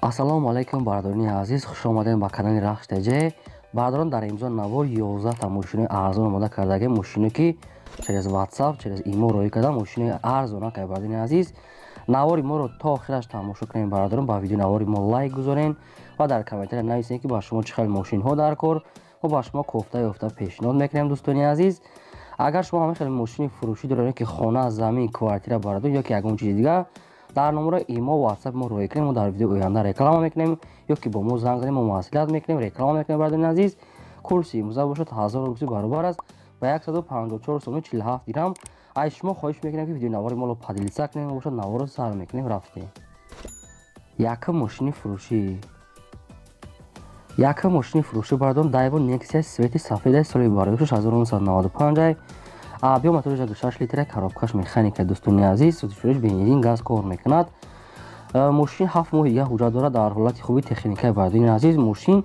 Ассалому алайкум, бародарони азиз, хуш омадем ба канали Рахш ТЖ. Бародарон, дар имзо навор 11 та мошинои арзон омода кардагем. Мошино ки через WhatsApp, через имо роӣ карда, мошинои арзон акай. Бародарони азиз, навори моро то охираш тамошо кунем. Бародарон, ба видео навори мо лайк гузорен ва дар комментария нависем, ки ба шумо чӣ хел мошинҳо дар кор. Мо ба шумо кофта ёфта пешниҳод мекунем. Дӯстони азиз, агар шумо ҳамин хел мошини фурӯшӣ доред, ки хона, замин, квартира, бародарон, ё ки ягон чизи дигар, дар номерои имо, WhatsApp мо роҳӣ кунем, мо дар видеои оянда реклама мекунем, ё ки бо мо занг занем, мо маслиҳат мекунем, реклама мекунем. Бародарони азиз, курси имрӯза бошад 1000 рубли баробар аст ба 154 сомони 47 дирам. Аз шумо хоҳиш мекунем, ки видеои навори моро поделиться кунем. Бошад, наворро сар мекунем, рафтем. Якум мошини фурӯшӣ, якум мошини фурӯшӣ, бародарон, Дайво Нексия, цвети сафеда, соли барои 1995, объём моториш 6 литра, коробкаш механика. Дӯстони азиз, сӯзишвориш бензин, газ кор мекунад. Мошин 7 моҳи дига ҳуҷҷат дорад, дар ҳолати хуби техникаи. Бародарони азиз, мошин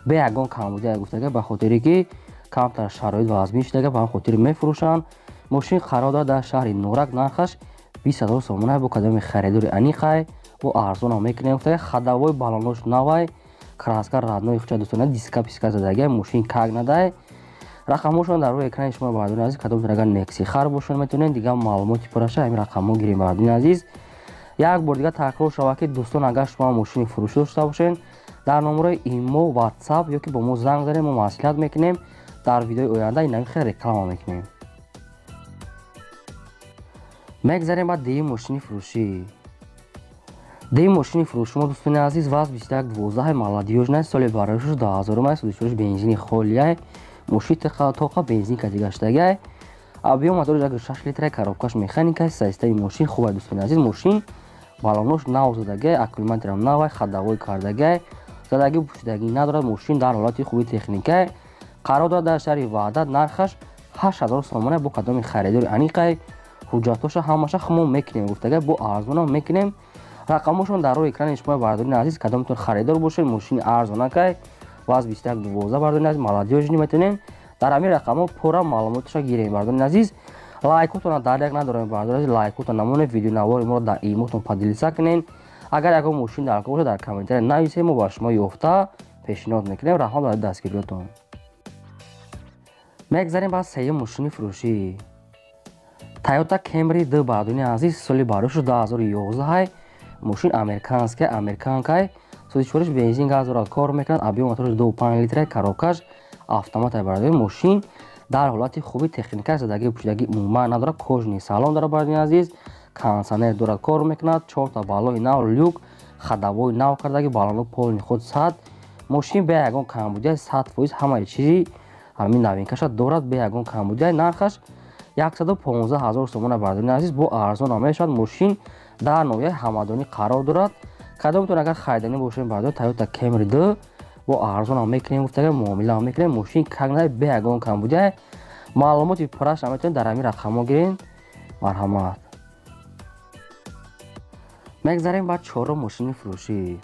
бе ягон камбудия гуфтага, ба хотире ки камтар шароит вазмин шудага, ба ҳам хотири мефурӯшанд. Мошин қарор дорад дар шаҳри Норак, нархаш 20 000 сомона. Бо кадоми харидори аниқай, бо арзонам мекунем гуфтага. Ходовой, балонош навай, краска родной хуча. Дӯстони, диска писка задагия, мошин как надай. Рақамҳошон дар рӯи экрани шумо, бародарони азиз. Кадомтон агар Некси хар бошон, метавонед дигар маълумоти пурраша ҳамин рақамҳо гирем. Бародарони азиз, як бор дигар такрор шавад, ки дӯстон, агар шумо мошини фурӯшӣ дошта бошед, дар номерои имо, WhatsApp ё ки бо мо занг занем, мо маслиҳат мекунем, дар видеои оянда инами хел реклама мекунем. Мегзарем ба дуюм мошини фурӯшӣ. Дуюм мошини фурӯши мо, дӯстони азиз, ВАЗ 2112, молодёжный, соли бароишуш 2000, сӯзишвориш бензини холияй. Мошин тоқа бензин кати гаштагай, объём моториш 6 литра, коробкаш механика, состояние мошин хубай. Дӯстони азиз, мошин балонош нав задагай, аккумуляторам навай, ходовой кардагай, задагӣ пӯшидагӣ надорад. Мошин дар ҳолати хуби техникай, қарор дорад дар шаҳри Ваҳдат, нархаш 8000 сомона. Бо кадоми харидори аниқай, ҳуҷҷатҳоша ҳамаша хумо мекунем гуфтагай, бо арзонам мекунем. Рақамҳошон дар рӯи экрани шумо, бародарони азиз. Кадомтон харидор бошед, мошини арзонакай, ВАЗ 2112, бародарони азиз, молодёжный, метавонем дар ҳамин рақамҳо пурра маълумоташа гирем. Бародарони азиз, лайкотона дар як надорем. Бародарони азиз, лайкотон намонед, видеонавори моро дар имотон поделиться кунед. Агар ягон мошин дар кор бошад, дар комментария нависед, мо ба шумо ёфта пешниҳод мекунем. Раҳмат барои дастгириётон. Мегзарем ба сеюм мошини фурӯшӣ. Тойота Кемри д, бародарони азиз, соли барошу 2011, мошин американская, американкай, сӯзишвориш бензин, газ дорад, кор мекунад, объём моториш 2,5 литра, коробкаш автомат. Бародари, мошин дар ҳолати хуби техника, задагӣ пӯшидагӣ умуман надорад, кожаный салон дорад. Бародари азиз, кондитсионер дорад, кор мекунад, чорта балои нав, люк, ходовой нав кардаги, балоно полный худ сад. Мошин бе ягон камбудия, 100% ҳамаи чизи ҳамин новинкаша дорад, бе ягон камбудия. Нархаш 115 000 сомона, бародари азиз, бо арзон мешавад. Мошин дар ноҳияи Ҳамадонӣ қарор дорад. Кадомтон агар хариданӣ бошед, бародари, Тойота Кемри д бо арзонам мекунем гуфтага, муомилаам мекунем. Мошин как надай, бе ягон камбудия. Маълумоти пурраш метавонед дар ҳамин рақамҳо гиред. Марҳамат. Мегзарем ба чорум мошини фурӯшӣ.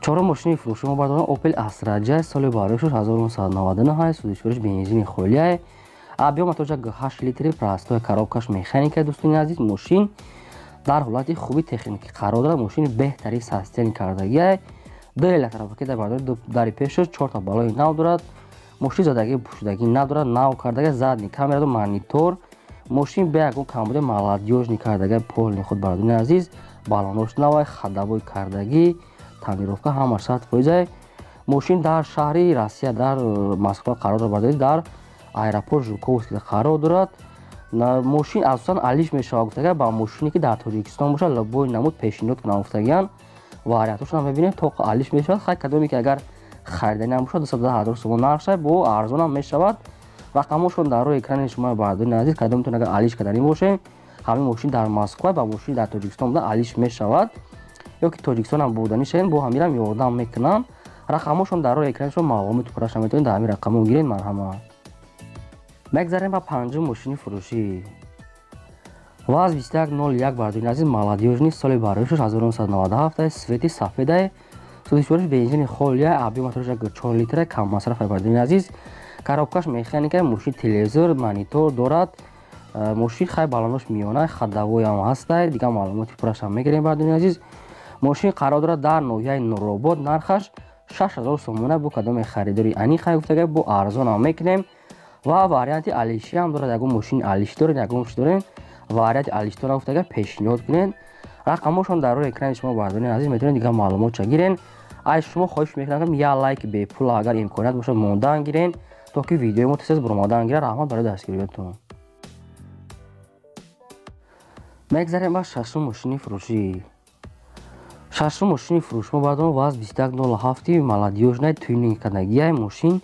Чорум мошини фурӯшӣ мо, бародарон, Опел Астра Ҷ, соли бароишуш 1999, сӯзишвориш бензини холияй, объём моториш 8 литри, простой, коробкаш механика. Дӯстони азиз, мошин дар ҳолати хуби техникӣ қарор дорад, мошини беҳтарин состояние кардагиай. Ду электропакета, бардори, дари пешаш чорта балои нав дорад. Мошин задагӣ пӯшидагӣ надорад, нав кардага, задний камера, монитор. Мошин бе ягон камбуди, молодёжный кардага, полный худ. Бародарони азиз, балонош навай, ходовой кардагӣ, тонировка ҳама 100%. Мошин дар шаҳри Россия, дар Москва қарор дорад. Бародари, дар аэропорт Жуковский қарор дорад. Мошин асосан алиш мешавад гуфтага, ба мошине ки дар Тоҷикистон бошад, любой намуд пешниҳод кунам гуфтагиян. Вариантошро мебинем, тоқа алиш мешавад. Хай, кадоме ки агар хариданӣ ҳам бошад, 210 000 сомон нархша, бо арзонам мешавад. Рақамҳошон дар рӯи экрани шумо, бародарони азиз. Кадомтон агар алиш карданӣ бошед, ҳамин мошин дар Москва, ба мошини дар Тоҷикистон буда алиш мешавад, ё ки Тоҷикистонам бурданӣ шавед, бо ҳамирам ёрдам мекунам. Рақамҳошон дар рӯи экрани шумо, маълумоти пурраша метавонед дар ҳамин рақамҳо гиред. Марҳамат. Мегзарем ба панҷум мошини фурӯшӣ. ВАЗ 2101, бародарони азиз, молодёжный, соли бароишуш 1997, цвети сафедай, сӯзишвориш бензини холия, объём моториш 4 литра, каммасраф. Бародарони азиз, коробкаш механика. Мошин телевизор, монитор дорад. Мошин хай баланош миёна, ходовойам ҳастай. Дигар маълумоти пуррашам мегирем. Бародарони азиз, Мошин қарор дорад дар ноҳияи Нуробод, нархаш 6000 сомона. Бо кадоме харидори аниқай гуфтага, бо арзонам мекунем. Ва варианти алиши ҳам дорад, ягон мошини алиш доред, ягон чи доред, варианти алишдора гуфтага пешниҳод кунед. Рақамошон дар рӯи экрани шумо, бардорони азиз, метавонед дигар маълумотча гирен. Ай шумо хоҳиш мекунам, як лайк бепул агар имконият бошад мондан гирен, то ки видеои мо тез буромадан гирад. Раҳмат барои дастгириётон. Мегзарем ба шашум мошини фурӯшӣ. Шашум мошини фурӯш мо бардорем ВАЗ 2107 молодёжная тюнинг кардагиай. Мошин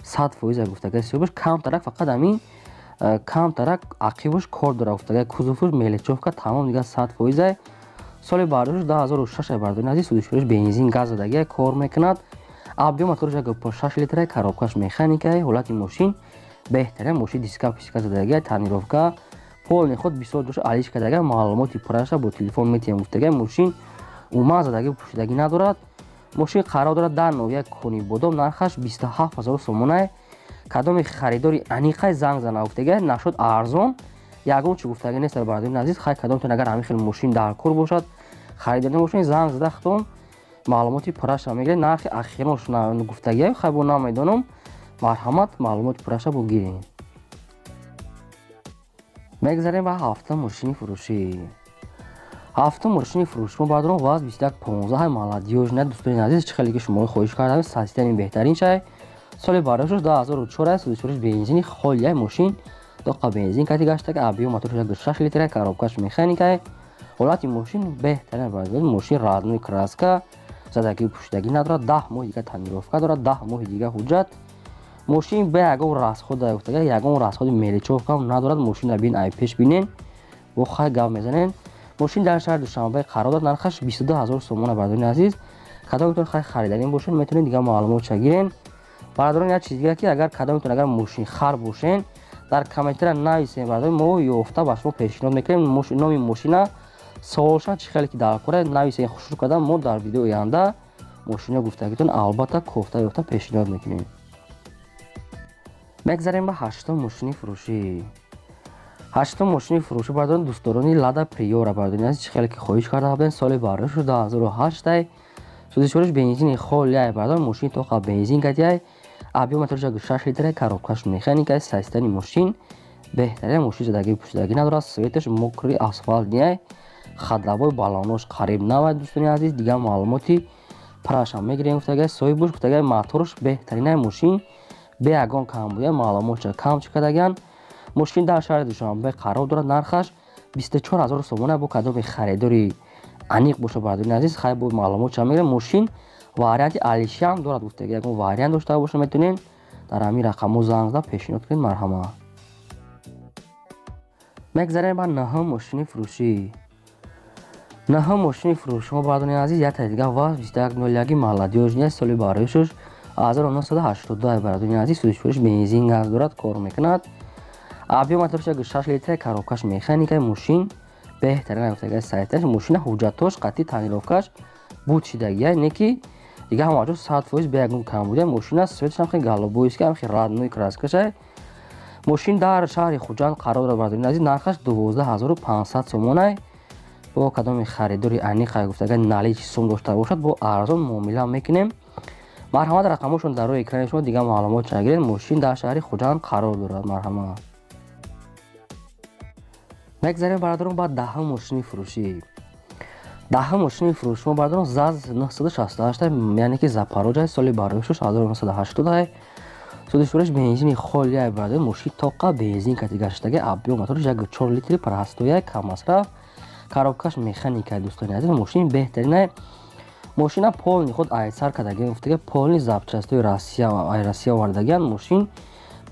100% гуфтагай сиёбаш, камтарак фақат ҳамин камтарак ақибаш кор дора гуфтагай, кузовуш мелечовка тамом, дигар 100%. Соли бардошт 2006 бардорин азиз, судишуриш бензин газ задагиай, кор мекунад. Объем мотораш 1.6 литрай, коробкаш механикай, ҳолати мошин беҳтарин, мошин диска писка задагиай, тонировка полный худ бисёр доша алиш кардагиай. Маълумоти пурраша бо телефон метиҳем гуфтагиай. Мошин умуман задагӣ пӯшидагӣ надорад. Мошин қарор дорад дар ноҳияи Конибодом, нархаш 27000 сомонай. Кадоми харидори аниқай занг зана гуфтагиай, нашуд арзон ягон чи гуфтагӣ нест, бардорин азиз. Хай кадомтон агар ҳамин хел мошин дар кор бошад, харидорӣ бошед, занг зада худтон маълумоти пурраша мегиред. Нархи ахирош гуфтагиай, хай бо намедонам, марҳамат маълумоти пурраша бо гиред. Мегзарем ба ҳафтум мошини фурӯшӣ. Ҳафтум мошини фурӯшӣ мо бардорем ВАЗ 2115 молодёжная. Дӯстони азиз, чӣ хеле ки шумо хоҳиш кардам, састани беҳтарин шай. Соли бардошташ 2004 аст, судишуриш бензини холияй, мошин доқа бензин кати гаштага, объем мотораш 1.6 литра, коробкаш механикай. Ҳолати мошин беҳтарин бардорем, мошин родной краска, задагӣ пӯшидагӣ надорад, 10 моҳи дига тонировка дорад, 10 моҳи дига ҳуҷҷат. Мошин бе ягон расход гуфтага, ягон расходи мелечовка надорад. Мошинро бин ай пеш бинен, бо хай гап мезанен. Мошин дар шаҳри Душанбе қарор дорад, нархаш 22000 сомона, бардорони азиз. Кадомтон хай хариданӣ бошед, метавонед дигар маълумотша гирен. Бардорон, як чиз дига ки агар кадомтон агар мошинхар бошен, дар комментария нависен, бардорон, мо ёфта ба шумо пешниҳод мекунем. Номи мошина саволша чӣ хеле ки дар кора нависен, хушрӯ карда мо дар видеои оянда мошино гуфтагитон албатта кофта ёфта пешниҳод мекунем. Мегзарем ба ҳаштум мошини фурӯшӣ. Ҳаштум мошини фурӯшӣ бардорон дӯстдорони Лада Приора, бардорони азиз, чӣ хеле ки хоҳиш карда будем, соли бардошт 2008, сӯзишвориш бензини холияй, бардорон, мошин тоқа бензин катияй, объем мотораш 1.6 литра, коробкаш механикай, састани мошин беҳтарин, мошин задагӣ пӯшидагӣ надорад, светаш мокри асфалтнияй, ходовой баллонош қариб навай. Дӯстони азиз, дигар маълумоти пуррашам мегирем гуфтагай. Соҳибуш гуфтагай мотораш беҳтаринай, мошин бе ягон камбудия, маълумотша кам чӣ кардагиян. Мошин дар шаҳри Душанбе қарор дорад, нархаш 24000 сомона. Бо кадоми харидори аниқ бошад, бардорони азиз, хай бо маълумотша мегирем. Мошин варианти алиши ҳам дорад гуфтаги, ягон вариант дошта боша, метавонед дар ҳамин рақамҳо занг зада пешниҳод кунед, марҳамат. Мегзарем ба наҳум мошини фурӯшӣ. Наҳум мошини фурӯшӣ мо бардорони азиз, якта дига ВАЗ 2101 молодёжная, соли бардошташ 1982, бардорони азиз, судишуриш бензин газ дорад, кор мекунад. Объем мотораш 1.6 литра, коробкаш механикай, мошин беҳтарин гуфтагай сайташ, мошина ҳуҷҷатош қатъи тонировкаш буд шидагиай, не ки дига ҳамаҷо 100% бе ягон камбудия. Мошина светаш ҳам хеле голубойст, ки ҳам хеле родной краскашай. Мошин дар шаҳри Хуҷанд қарор дорад, бардорони азиз, нархаш 12500 сомонай. Бо кадоми харидори аниқай гуфтагай наличи сум дошта бошад, бо арзон муомила мекунем. Марҳамат, рақамошон дар рӯи экрани шумо, дигар маълумотша гиред. Мошин дар шаҳри Хуҷанд қарор дорад, марҳамат. Мегзарем бардорон ба даҳум мошини фурӯшӣ. Даҳум мошини фурӯшӣ мо бардорон ЗАЗ 968, яъне ки Запорожа, соли бардошташ 1980, судишуриш бензини холияй, бардорон, мошин тоқа бензин кати гаштаги, объем мотораш 1.4 литри, простояй, каммасраф, коробкаш механикай. Дӯстони азиз, мошин беҳтаринай, мошина полный худ айсар кардагиан гуфтага, полный запчастои Россия, ай Россия овардагиан. Мошин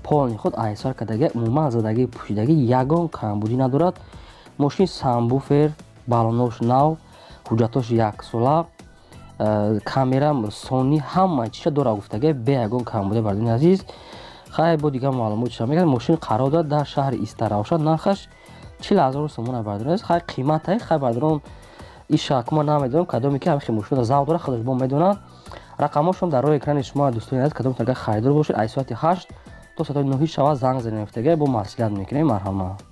полный худ айсар кардагиан, умуман задагӣ пӯшидагӣ ягон камбудӣ надорад. Мошин самбуфер, баллонош нав, ҳуҷҷатош яксола, камера Сони ҳама чиша дора гуфтага, бе ягон камбудӣ, бардорони азиз. Хай бо дигар маълумот чиша мегирад. Мошин қарор дорад дар шаҳри Истаравшан, нархаш 40000 сомона, бардорони азиз. Хай қиматай, хай бардорон, иша ма намедонам, кадоме ки ҳамин мошинро завқ дорад, худаш бо медонад. Рақамҳошон дар рӯи экрани шумо, дӯстони азиз, кадом агар харидор бошед, аз соати 8 то соати 9 шава занг занед гуфтага, бо маслиҳат мекунем, марҳамат.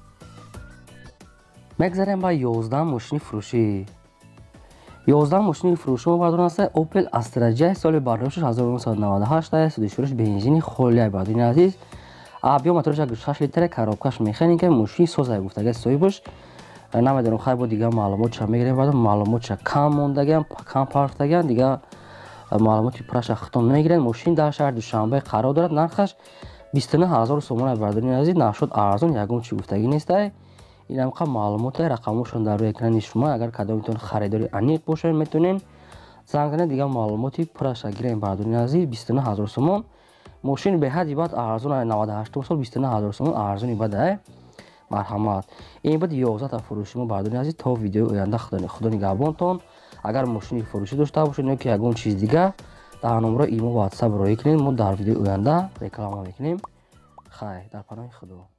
Мегзарем ба 11 мошини фурӯшӣ. 11 мошини фурӯши мо, бардорон, аст Opel Astra J, соли бардоришаш 1998, сӯзишвориш бензини холия, бардорини азиз. Объём мотораш 6 литра, коробкаш механика, мошини созай гуфтага соҳибаш. Намедонам, хай, бо дигар маълумотша мегирем. Баъд маълумотша кам мондагиам, кам партагиам, дигар маълумоти пурраша худтон мегиред. Мошин дар шаҳри Душанбе қарор дорад, нархаш 29 000 сомона, бардорини азиз. Нашуд арзон, ягон чи гуфтагӣ нестай. Инамқа маълумоте, рақамошон дар рӯи экрани шумо. Агар кадомитон харидори аниқ бошед, метавонед занг занед, дигар маълумоти пурраша гирем, бардорини азиз. 29 000 сомон мошин беҳади бад арзон, 98 сол, 29 000 сомон арзони бадай. Марҳамат. Ин буд 11та фурӯши мо, бардорини азиз. То видеои оянда Худо нигаҳбонтон. Агар мошини фурӯшӣ дошта бошед ё ки ягон чиз дига, дар номерои имо, Ватсап роҳӣ кунед, мо дар видеои оянда реклама мекунем. Хайр, дар паноҳи Худо.